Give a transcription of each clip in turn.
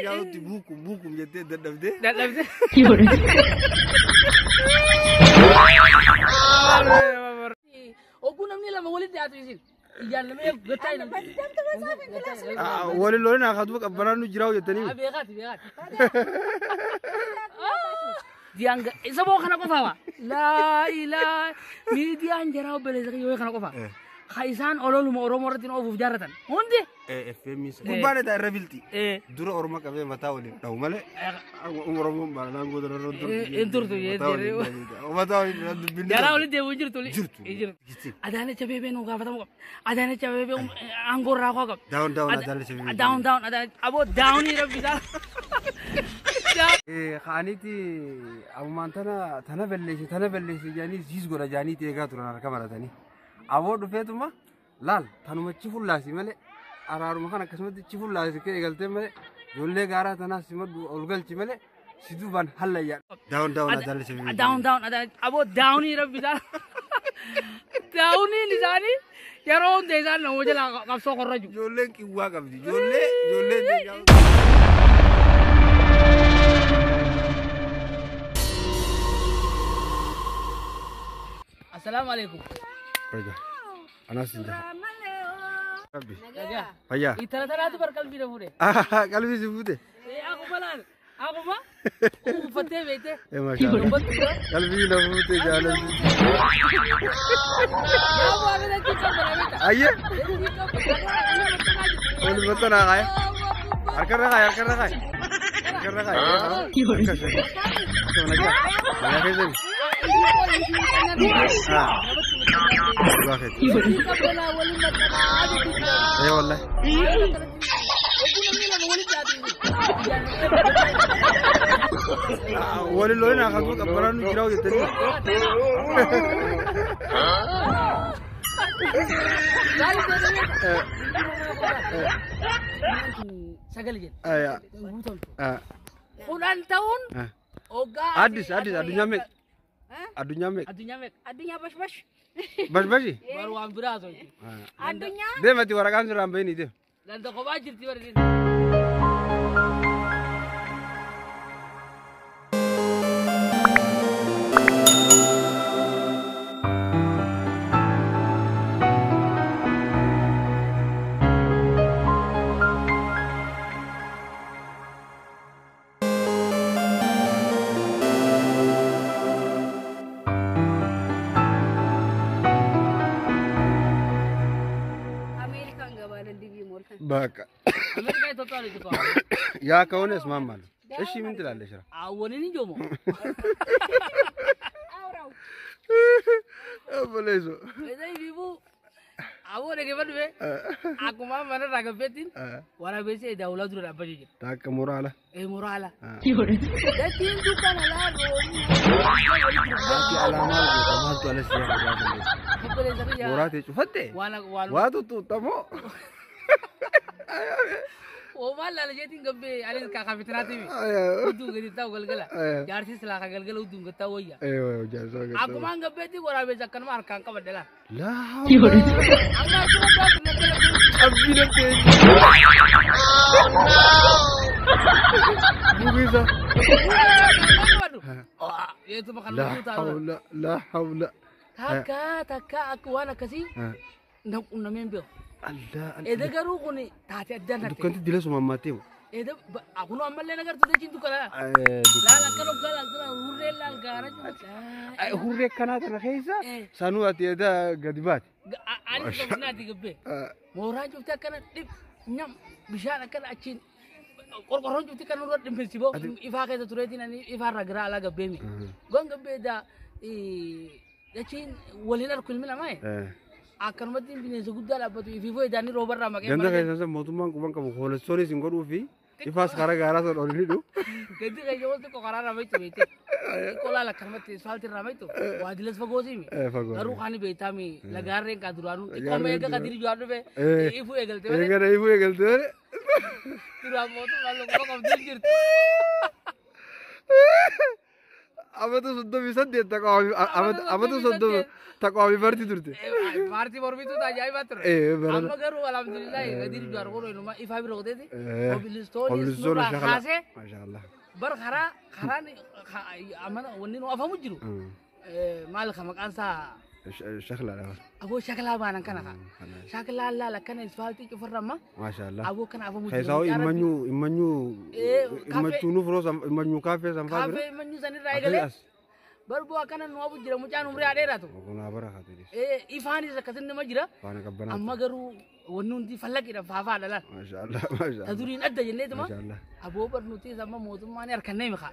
Jaalutti buukum buukum jettee dadhabdee. Dadhabdee. Oguu namni lama walitti dhiyaatu isin. Ijaan nama gattaa hin. Waliin lolinaa kaatuma qabbanaan nu jiraa jettanii. Beekaati beekaati. Diyaan isa boo kana qofaa wa. Laa ilaa miidiyaan jaraa obboleessa kiyyoo kana qofa. Ka isaan ololuma Oromoo irratti oofuuf jaarratan. Hundi. FM gubbaan irraa irra bilti. Dura Orma qabee mataa waliin dhahu malee Oromoon baanaan goota irra turtu. Hin turtu. Mataa waliin dubbinni. Jaraa waliin deemuu jirtu. Jirtu. Adaanech Abeebee nu gaafatamuu qaba. Adaanech Abeebee aangoo irraa koo qaba. Daawun daawun Adaanech Abeebee. Daawun daawun Adaanech aboo daawunii rabbi isaa. Ka'aniiti ammaan tana tana balleessi tana balleessi jedhanii siis godha jedhanii eegaa turan harka maratanii. Aboo dhufeetuma laal tanuma chi fullaasi malee araaruma kan akkasumatti chi fullaasi kee eegaltee malee ijoollee gaaraa tanaas simadhu ol galchi malee si duubaan hallayyaa. Daawun daawun Adaanech Abeebee. Daawun daawun Adaanech aboo daawunii rabbi isaa. Daawuniin isaanii yeroo hunda isaan nama jalaa qabsoo korraju. Ijoolleen qiwwaa qabdi ijoollee ijoolleen. Assalaamu alaikum. Anas hin jaha. Rabbi. Nagaa. Fayyaa. Intala tanaatu bar qalbii na fuudhe. Qalbii si fuute. Akkuma laal. Akkuma uffattee beekte. Maashaallah. Qalbii na fuute jaalalli. Ayyee. Wal maxxanaa kaaya. Harkarra kaaya harkarra kaaya. Harkarra kaaya. Akkas. Akkuma nagaa. Nagaa keessani. Dhugaa keeti. Ee wallahi. Waliin lolinaa kaatuma qabbanaan nu jiraa jettanii. Sagal jedhe. Ayyaa. Kudhan ta'uun hoggaa. Addis addis addunyaa meeqa? Addunyaa meeqa? Addunyaa meeqa? Addunyaa bashbash. Bashbashi? Bar waan biraa osoo hin. Addunyaa. Deemati waraqaan sirraan bahini deem. Ganda kophaa jirti bari. Ameerikaan gabaalan dibii mooltan. በቃ Ameerikaa Itoophiyaa walitti qofa. ያ ከሆነ እስማማለሁ። እሺ ምን ትላለሽ? ራ Awwaniin hin joomo. Awraw. obboleessu Isa ibiibuu aboo dhaggeeffadhu bee akkuma mana irraa gabbettiin waraabessi daawulaa dura dhaabbachuu jira. takka moraala Ee moraala. Gatiin dukkana laa roobni. ati alaamaa goota maaltu alas yaa Obboleessa kiyya. mooraa ta'e cufatte Waan waan waa tuttuuttamoo Oomaan laala jeetiin gabbee anis kaakaa fitinaatiimi. Udduu gadi taa'u galgala. Jaarsi silaa ka galgala udduun gadi taa'u wayya. Akkumaan gabbeetti waraabessi akkanuma harkaan qabadhe laa. laa Amma akkuma taatu galgala. cabbii dandeenya bugisa Yeetuma kan laa lubbuu taa'u. hawla laa hawla Takka takka akka waan akkasii na qunnamee hin beeku. Allah Eda garuu kun taate addaan natti. dukkanti dila suma ammaatee Eda kun ammallee nagartu jechiin dukkana. Laal akka dhoggaa laal tura hurreen laal gaara jiru. hurree akkanaa tana keessa sanuu ati eda gadi baate Anis qabnaati gabbee. Mooraan cufti akkana dhib nyam bishaan akkana achiin qorqorroon cufti kan nurra dhimbisi boo ifaa keessa tureetiin ani ifaarra gara alaa gabbeemi. Gon gabbee daa jechiin waliin arku ilmi namaa akkanumatti bineensa guddaa dhaabbatu ifiifoo idaanii roobarraa maqee Ganda keessan san mootummaan quban qabu koolestoonis hin godhuu fi ifaas karaa gaaraa san ol hin hidhu. Gadi keessa wanti qoqoraa ramaytu beekte. Xiqqoo laala akkanumatti asfaaltii ramaytu waadilas fagoo siimi. Fagoo. Garuu kaani beektaami lagaarreen kaa duraanuu xiqqoo mee eega kadiri juwaan dhufe ifuu eegalte malee Eegana ifuu eegalte malee. duraan mootummaan loqoma qabdu hin jirtu. Amata 38 taqawaami amata 30 taqawaami partii turte. Paartii mormituu ajaa'ibaa ture. Barana. Amma garuu alhamdulillahi Gadiir Jawaar kun inuma ifaa bira qoteeti. Kobilistooni Kobilistoona nurraa shakala. kaasee Maashaallah. bar karaa karaan amana wanni nu afamu jiru. Maal ka maqaan isaa Shaklaadha. Aboo shaklaa baanan kana ka. Shaklaa laala akkana isfaaltii cufarra amma Maashaallah. aboo kana afamu jiru. Keessaa immanyuu immanyuu Eh, immachuu nuuf roo immanyuu kaafee sanfaa bira. Kaafee immanyuu sanirraa eegalee As. barboo akkana nu afu jira mucaan umrii haa dheeratu. Kunaa bara kaatuudis. Ifaanis akkasin nama jira. Faana qabbanaa. Amma garuu wanni hundi fallaqiidha faafaadha laal. Maashaallah Ta maashaallah. duriin adda jenneetuma Maashaallah. aboo barnuutiis amma mootummaan harkannee mikaa.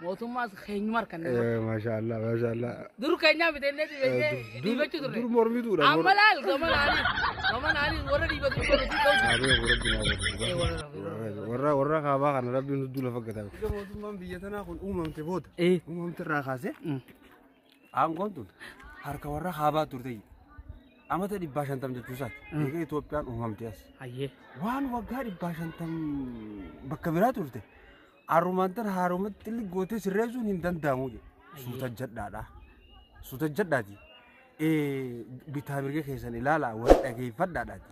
Mootummaas keenyuma harkannee. Maashaallah maashaallah. Dur keenyaa bitannee dhiibachuu turre. Dur mormituudha. Amma laal gama naanii gama naanii warra dhiibatu nuti ta'u. Warra warra kaabaa kana rabbiin hudduu lafa gataa. Mootummaan biyya tanaa kun uumamte booda. Uumamte irraa kaasee aangoon tun harka warra kaabaa turte. Amata 150 jechuu isaati. Egaa Itoophiyaan uumamte as. Hayyee. Waan waggaa 150 bakka biraa turte. Arrumaan tan haaromatti illee gootee sirreessuun hin danda'amu jedhe. Suuta jadhaadha. Suuta jadhaati. Bitaa mirga keessan ilaalaa wal dhageeffadhaadhaati.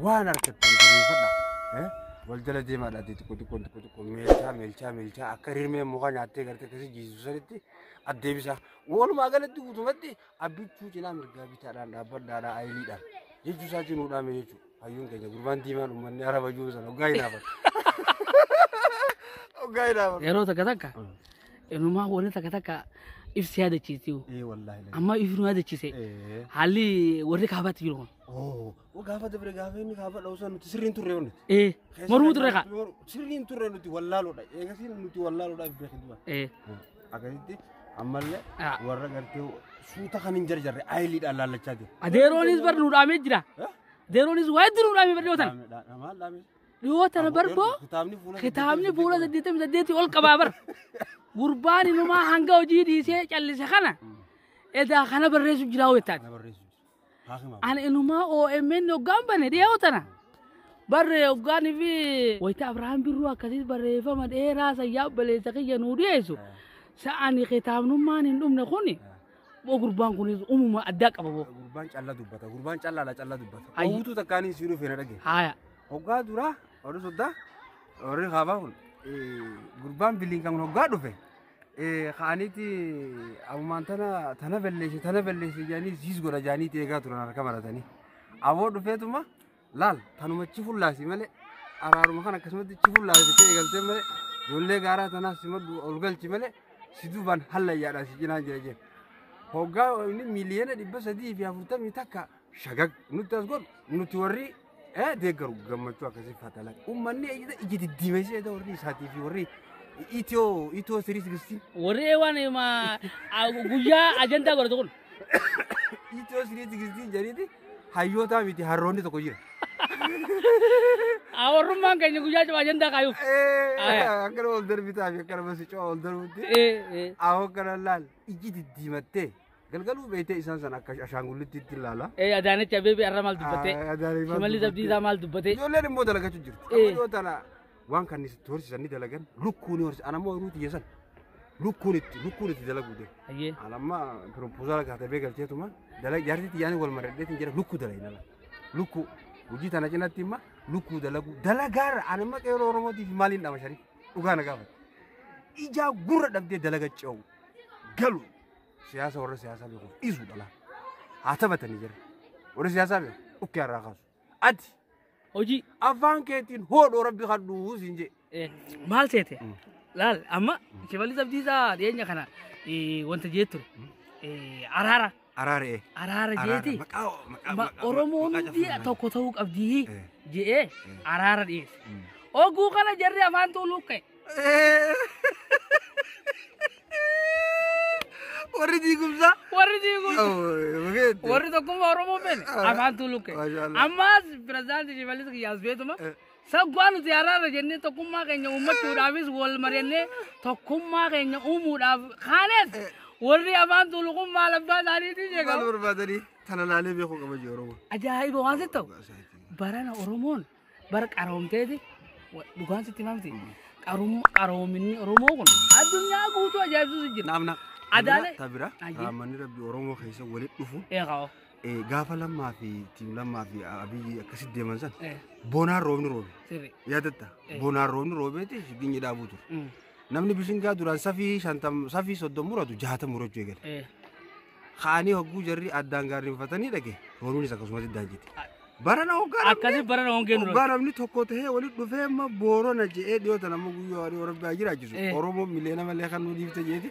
Waan harkattan jabeeffadhaa. Wal jala deemaadhaati xiqqoo xiqqoo xiqqoo xiqqoo meelchaa meelchaa meelchaa akka rirmee muka nyaattee gartee akkasii jiisu sanitti addeebisa. Walumaa galatti guutumatti abbichuu cinaa mirgaa bitaadhaan dhaabbadhaadhaa ayiliidhaan jechuu isaatiin nuudhaame jechuudha. Hayyuun keenya gurbaan diimaan uummanni araba jiru sana hoggaa hinaafan. Hoggaa hinaafan. Yeroo takka takka inumaa wanni takka takka ibsi yaadachiisiu. Ee wallaahi. Amma ifnu yaadachiise. Ee. Haalli warri kaabaatti jiru kun. Oo gaafa dabre gaafa inni kaaba dha'u sana nuti sirriin turre nuti. Mormuu turre kaa. Sirriin turre nuti wallaaloodha. Eegasiin nuti wallaaloodha beekin dura. Akkasitti ammallee warra gartee suuta kan hin jarjarre ayiliidhaan laallachaa jira. Adeeroonis bar nuudhaamee jira. Adeeroonis waa hedduu nuudhaamee bar dhiyootan. Maal dhaame? Dhiyootana barboo Kitaabni fuula kitaabni fuula 88 ol qabaa bar. Gurbaan inumaa hanga hojii dhiisee callise kana edaa kana barreessu jira hojjettaati. Kana barreessu jira. Haa himaa. Ani inumaa OMN hoggaan bane dhiyootana. Barree hoggaan fi wayita Abrahaam Birruu akkasiis barreeffama dheeraa sayyaa obboleessa kiyya nuu dhiyeessu. Sa'ani kitaabnummaan hin dhumne kuni boo gurbaan kunis uumama addaa qaba boo. Gurbaan callaa dubbata. Gurbaan callaadha callaa dubbata. Ayyi. Owwutu takkaaniin sii dhufee na dhagee. Haaya. Hoggaa duraa warri soddaa warri kaabaa kun gurbaan biliin kan hoggaa dhufe ka'aniiti abumaan tana tana balleesse tana balleesse jedhanii siis godha jedhanii eegaa turan harka maratanii. Aboo dhufeetuma laal tanuma chi fullaasi malee araaruma kan akkasumatti chi fullaasi ta'e eegaltee malee ijoollee gaaraa tanaas simadhu ol galchi malee si duubaan hallayyaadhaan si cinaan jira jeen. Hoggaa inni 341,000,000 shagag nutti as godhu nuti warri deeggaru gammachuu akkasii fatala. Uummanni ija diddiimeessee warri isaatii fi warri Itiyoo Itiyoo 360 Warri waan guyyaa ajandaa godhatu kun. Itiyoo 360 jedhaniiti hayyootaa miti harroonni tokko jira. Warrummaan keenya guyyaa cuma ajandaa kaayuuf. Akkana ol darbitaa fi akkana basi coo ol darbutti. Ahoo kana laal iji diddiimattee galgaluu beektee isaan sana akka ashaangullitti itti ilaala. Adaanech Abeebee har'a maal dubbattee? Shimallis Abdiisaa maal dubbattee? Ijoolleen immoo dalagachuu jirti. Amma yoo tana waan kan itti horsiisan ni dalagan lukkuu ni horsiisan. Anammoo yeroo xiyyeessan lukkuun itti lukkuun itti dalaguu deema. Hayyee. Anamma piroopozaala kaatee galcheetuma dalag jaartii xiyyaanii wal maradheetiin jira lukkuu dalagina. Lukkuu hojii tana cinatti imma lukkuu dalaguu dalagaarra anamma qeeroo Oromootiif maaliin dhama shariif dhugaa na gaafate. Ijaa gurra dhabdee dalaga ce'u galu siyaasa warra siyaasaa beekuuf dhiisuu dhala. Haa taphatanii jira. Warri siyaasaa beeku dhukkee irraa kaasu. Ati Hojii. afaan keetiin hoodhoo rabbi kadhuu siin jee. Maal seete? Laal amma Shimallis Abdiisaa dhiyeenya kana wanta jee ture. Araara. Araaree. Araara jeeti. Maqaa Oromoon hundi tokko ta'uu qabdi je'ee araara dhiyeesse. Oguu kana jarri afaan tuuluu ka'e. Warri diigumsaa. Warri diigumsa. Warri tokkummaa Oromoo beene afaan tuuluu ka'e. Maashaallah. Ammaas pirezidaantii Shimallis Qiyyaas beetuma. Saggaa nuti araara jennee tokkummaa keenya uummachuudhaafis wal mari'annee tokkummaa keenya uumuudhaaf kaanes warri afaan tuulu kun maal abbaa isaaniitiin Maal jeeqamu. barbaadanii tana laalee beekuu qaba jee Oromoo. Ajaa'iba waan sitti ta'u. Barana Oromoon bara qaroomteeti Dhugaan sitti himaa miti. Qaroominni Oromoo kun addunyaa guutuu ajaa'ibsiisu jira. Naamna. Adaala- Tabira. Ayyee. Raammanni rabbi Oromoo keessa walitti dhufu. Eegaa. Gaafa Lammaa fi tiim Lammaa fi Abiyyi akkasitti deeman san bonaan roobni roobe. Sirri. Yaadatta? Bonaan roobni roobeeti shiginyi dhaabuu ture. Mm. Namni bishingaa duraan safii 50 safii 30 muratu 60 murachuu eegale. Kaanii hogguu jarri addaan gaarrinfatanii dhage roobnis akkasumas iddaan jette. Barana hoggaa namni Akkasii barana hongeen dura. hoggaa namni tokko tahee walitti dhufee amma Boorana je'ee dhiyoota nama guyyaa adii Rabbi jiraachisu. Oromoo miliyoona malee kan nu dhiifte jeeti.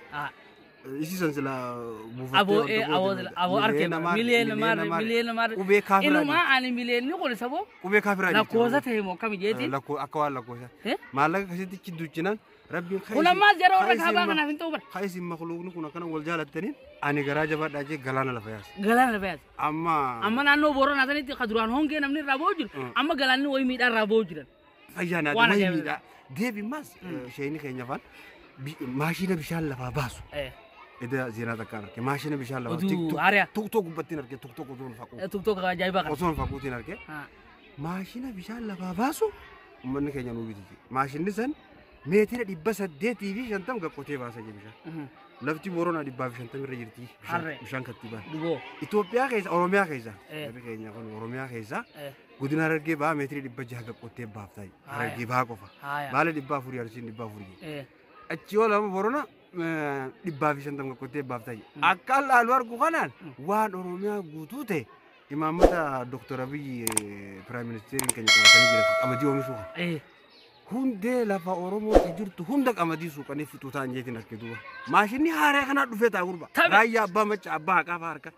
Isiisan sila buufattee Aboo wanta aboo goote aboo arke miliyoona maarre miliyoona maarre. Qubee kaafiraa Inumaa ani miliyoonni kun saboo qubee kaafiraa jirti. lakkoofsa ta'e moo akkami jeeti. Akka waan lakkoofsa. Maallaqa akkasitti achi duchinaan Rabbiin Kun ammaa jara warra kaabaa kanaaf hin ta'u bara. Haa isin makluuqni kun akkana wal jaalattaniin ani garaa jabaadhaa jee galaana lafa yaasa. Galaana lafa yaasa. Amma Amma naannoo Booranaa sanitti ka duraan hongee namni irraa ba'u jiru. Amma galaanni wayii miidhaa irraa ba'u jiran. Fayyaa naa Waan wayii ajaa'iba. miidhaa. Deebi maas sheeyni keenya afaan maashina bishaan lafaa baasu. Eda zeenaa takkaan arge maashina bishaan lafaa Oduu haaraa. Tuktok gubbattiin arge tuktok osoo hin faquu. Tuktok ajaa'ibaa kana. Osoo hin faquutiin arge maashina bishaan lafaa baasu uummanni keenya nuu bititi. Maashinni san meetira 850 gaqqotee baasa jee bishaan. Lafti Booranaa 150 irra jirti Harree. bishaan katti ba'a. Duboo. Itoophiyaa keessa Oromiyaa keessa jarri keenya kun Oromiyaa keessa godina Harargee ba'a meetira 600 gaqqottee baaftaa Harargee ba'a qofa. Baala 400 Arsiin 400. Achi yoo lama Boorana 150 gaqqottee baaftaa. Akka laalu argu kanaan waan Oromiyaa guutuu ta'e imaammata Dooktar Abiyyi Piraayim Ministeeriin keenya qabatanii jiran qamadii oomishuu kana. Hundee lafa Oromoo jirtu hunda qamadii suuqanii fixuu ta'an jeetiin arge duuba. Maashinni haaraa kanaa dhufee ta'a gurba. Tabe. Raayyaa abbaa macca abbaa haqaa fa'a harka.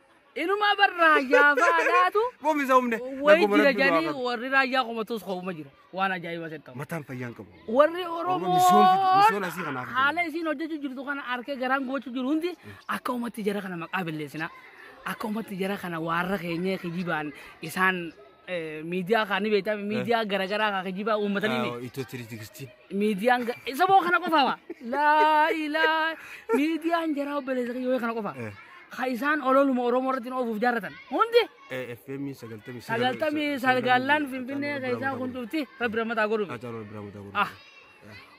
Inumaa bar raayyaa fa'aadhaatu Boomisa humne. wayi jira jedhanii warri raayyaa qomatus qo'uma jira. Waan ajaa'iba sitti ta'u. Mataan fayyaan qabu. Warri Oromoo misoon Oromoon asii kanaaf. haala isiin hojjechuu jirtu kana harkee garaan gochuu jiru hundi akka ummatti jara kana maqaa balleessina. Akka ummatti jara kana waarra keenyee kijibaan isaan miidiyaa kaanii beektaa miidiyaa garaagaraa kaa kijibaa uummatanii mi. Itoo 360. Miidiyaan isa boo kana qofaa wa. Laa ilaa miidiyaan jaraa obboleessa kiyyoo kana qofa. Ka isaan ololuma Oromoo irratti oofuuf jaarratan hundi FM 99. 99 Finfinnee keessaa kun cufti rabbi rammataa godhuuf. Hacaaluu Rabbi rammataa godhuuf. Ah.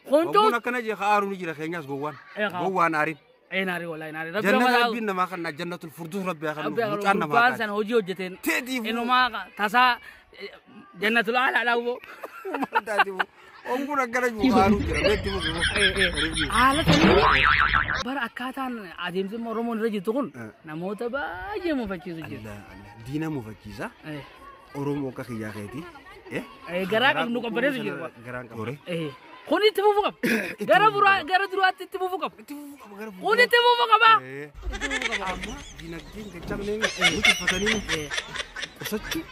Kun Hogguun cufti. akkana jee aaruu ni jira keenyaas gowwaan. Eegaa. Gowwaan aariin. Naari wallahi naari rabbi Jannata rammataa. rabbiin namaa kan jannatul furdus rabbi haa Rabbi kennu mucaan namaa gurbaan kan. sana hojii hojjeteen. Teetiif. Inumaa tasaa jannatul aalaa dhaaboo. Hogguun akkana jiru aaruu jira beekti musu. Haala saniin bara akkaataan adeemsi Oromoon irra jirtu kun namoota baay'ee mufachiisu jira. Diina mufachiisa. Oromoo akka kiyyaa keeti. Garaa qabnu qabbaneessu jiru. Garaan qabu. Kun itti fufuu qaba. Gara buraa gara duraatti itti fufuu qaba. Itti fufuu qaba gara Kun itti fufuu qaba. Amma dinagdeen caccabnee nuti uffatanii qusachuu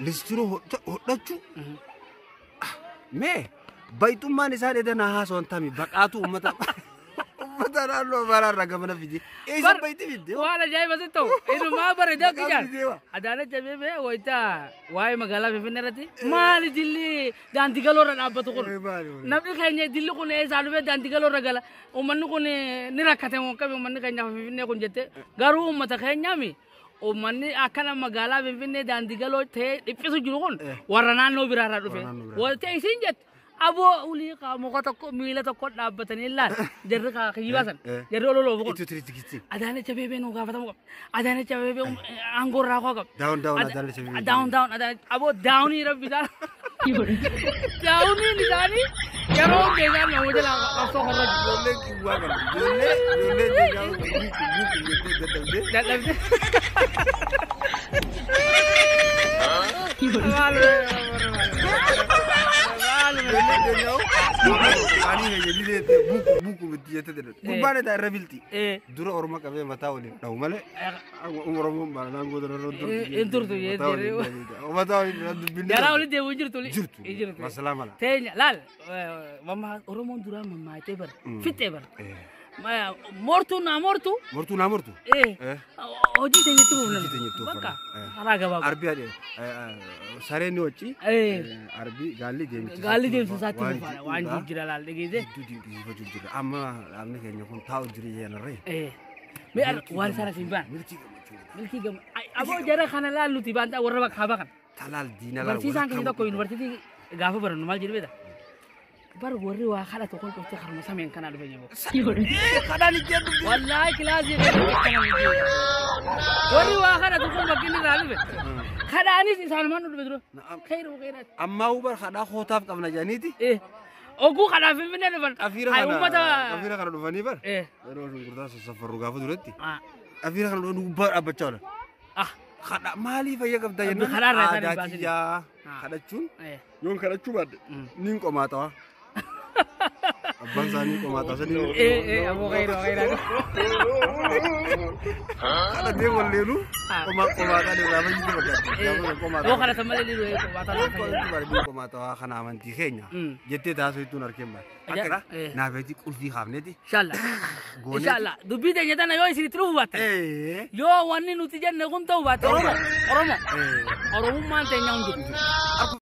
listiroo hodhachuu. Mee bayxummaan isaan edana haasawan tami baqaatu uummata uummata naannoo Amaaraarraa gamana fide. Eessa bayti fidde? Waan ajaa'iba sitti ta'u. Inumaa bareedaa Maqaan kijaan. fidee waa. Adaanach Abeebee wayitaa waa'ee magaalaa Finfinnee irratti maali dilli daandii galoo irra dhaabbatu kun? Maali maali? Namni keenya dilli kun eessaa dhufee daandii galoo irra gala? Uummanni kun ni rakkate moo akkami uummanni keenya Finfinnee kun jette garuu uummata keenyaami uummanni akkana magaalaa Finfinnee daandii galoo ta'ee dhiphisu jiru kun warra naannoo biraarraa dhufe. Warra naannoo biraarraa. Wal ta'e isiin jette aboo ulii muka tokko miila tokko dhaabbatanii laal jarri kiyyibaa san jarri ololoofu kun. Itti tiritikiti. Adaanech Abeebee nu gaafatamuu qaba. Adaanech Abeebee aangoo irraa koo qaba. Down down Adaanech Abeebee. Down down Adaanech aboo daawunii rabbi isaan. Daawuniin isaanii yeroo hunda isaan nama jala qabsoo korra jiru. Ijoolleen kiwwaa kana. Ijoollee ijoollee buuku buuku jettee dadhabdee. Dadhabde. Ijoolleen keenyaa ani fayyadii jettee buuku buuku jettee dadhabde. Gurbaan isaa irra bilti. Dura Oromoo qabee mataa waliin dhahu malee Oromoon baranaan goota irra turtu. Hin turtu jettee. Mataa waliin dubbinni. Jaraa walitti deebi'u jirtu. Jirtu. Jirtu. Masalaa mala. Teenya laal mamma Oromoon duraa mammaatee bara fixee bara. Mortuu naa mortuu. Mortuu naa mortuu. Hojii teenyatti fufna. Hojii teenyatti fufna. Bakka karaa gabaabaa. Arbi adee sareen ni wacci. Arbi gaalli deemti. Gaalli deemsa isaatti fufa waan jijjiira laal dhageesse. Jidduu dinqisiifachuu jira. Amma dhaabni keenya kun taa'u jiru jeenarree. Mee waan isaan asiin ba'an. Milkii gammachuu. Milkii gamma. Aboo jara kana laal nuti baantaa warra bakka haa baqan. Talaal diina laal. Barsiisaan keenya tokko yuunivarsiitii gaafa barannu maal jedhu beektaa? Bar warri waa kadhatu kun dhuftee harma sameen kanaa dhufe jiru. Kadhaan ijjeen dhufte. Wallaahi kilaasii keessatti akkana miti. Warri waa kadhatu kun bakki inni irraa dhufe. Kadhaanis isaanumaan dhufe dura. Na'am. Khayru khayraati. Ammaa hubar kadhaa kootaaf qabna jedhaniiti. Oguu kadhaa Finfinnee dhufan. Qafiira Hay kana uummata. qafiira kana dhufanii bar. Yeroo shunkurtaa sassafarru gaafa duratti. Qafiira kana dhufanii gubbaa dhaabbachaa oolan. Kadhaa maalii fayya qabda jennaan. Kadhaa irraa isaan hin Aadaa baasin. kiyyaa kadhachuun yoon kadhachuu baadhe niin qomaaxawaa. Abbaan isaanii qomaaxaa sanii Aboo khayru khayraati. Kadhatee walleenu qomaaxaa irraa fayyite fakkaatti. Gaafa Yoo kadhatan malee dhiiruu qomaaxaa Yoon kadhachuu baadhe niin qomaaxawaa kana amantii keenya jettee taasiftuun harkeen baadhe. Akkana naafeeti qulfii kaafneeti. Inshallah. Inshallah. Dubbii teenya tana yoo isinitti dhufu baattan. Yoo wanni nuti jenne kun ta'u baatte Oromo. Oromo. Oromummaan teenya hundi.